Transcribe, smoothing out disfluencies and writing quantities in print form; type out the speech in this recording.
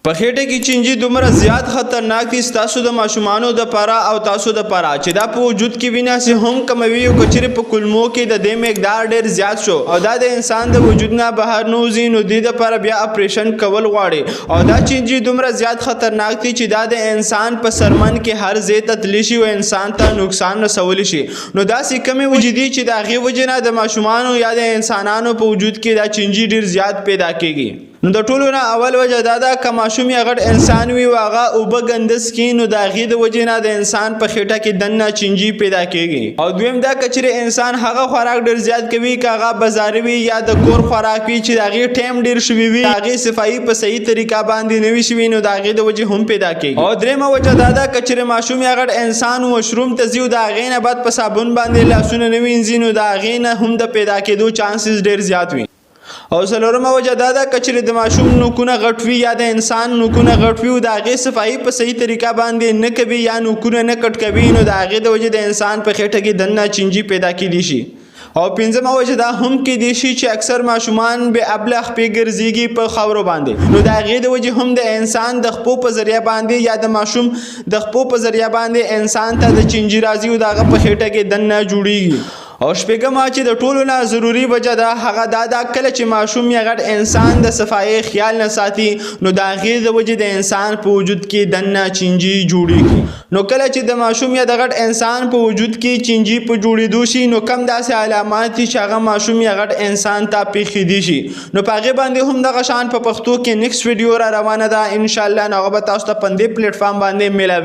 په خېټه کې چینجي دومره زیات خطرناک دي ستاسو د ماشومانو د پاره او تاسو د پاره چې دا په وجود کې وینه سي هم کموي او که چېرې په کولمو کې د دې مقدار ډېر زیات شو او دا د انسان د وجود نه بهر نه وځي، نو دې د پاره بیا اپریشن کول غواړي. او دا چینجي دومره زیات خطرناک دي چې دا د انسان په څرمن کې هر ځای ته تللی شي او انسان ته نقصان رسولی شي. نو داسې کمې وجې دي چې د هغې وجې نه د ماشومانو یا د انسانانو په وجود کې دا چینجي ډېر زیات پیدا کیږي. نو د ټولو نه اول وجه دا ده، که ماشوم یا غټ انسان وي او هغه اوبه ګنده څکي، نو د هغې د وجې نه د انسان په خېټه کې دننه چینجي پیدا کیږي. او دویم دا، که چېرې انسان هغه خوراک ډېر زیات کوي، که هغه بازاري وي یا د کور خوراک وي، چې د هغې ټایم ډېر شوي وي، د هغې صفایي په صحیح طریقه باندې نه وي شوي، نو د هغې د وجې هم پیدا کیږي. او درېیمه وجه دا ده، که چېرې ماشوم یا غټ انسان واشروم ته ځي او د هغې نه بعد په صابون باندې لاسونه نه وینځي، نو د هغې نه هم د پیدا کېدو چانسز ډېر زیات وي. او څلورمه وجه دا ده، که چېرې د ماشوم نوکونه غټ وي یا د انسان نوکونه غټ وي او د هغې صفایي په صحیح طریقه باندې نه کوي یا نوکونه نه کټ کوي، نو د هغې د وجې د انسان په خېټه کې دننه چینجي پیدا کیدی شي. او پنځمه وجه دا هم کیدی شي چې اکثر ماشومان بې ابله خپې ګرځېږي په خاورو باندې، نو د هغې د وجې هم د انسان د خپو په ذریعه باندې یا د ماشوم د خپو په ذریعه باندې انسان ته د چینجي راځي او د هغه په خېټه کې دننه جوړیږي. او شپږمه، چې د ټولو نه ضروري وجه ده، هغه دا ده، کله چې ماشوم یا غټ انسان د صفایۍ خیال نه ساتي، نو د هغې د وجې د انسان په وجود کې دننه چینجي جوړیږي. نو کله چې د ماشوم یا د غټ انسان په وجود کې چینجي په جوړېدو شي، نو کم داسې علامات دي چې هغه ماشوم یا غټ انسان ته پېښېدی شي، نو په هغې باندې هم دغه شان په پښتو کې نیکسټ ویډیو را روانه ده انشاءالله، نو هغه به تاسو ته په دې پلیټفارم باندې میلاوي.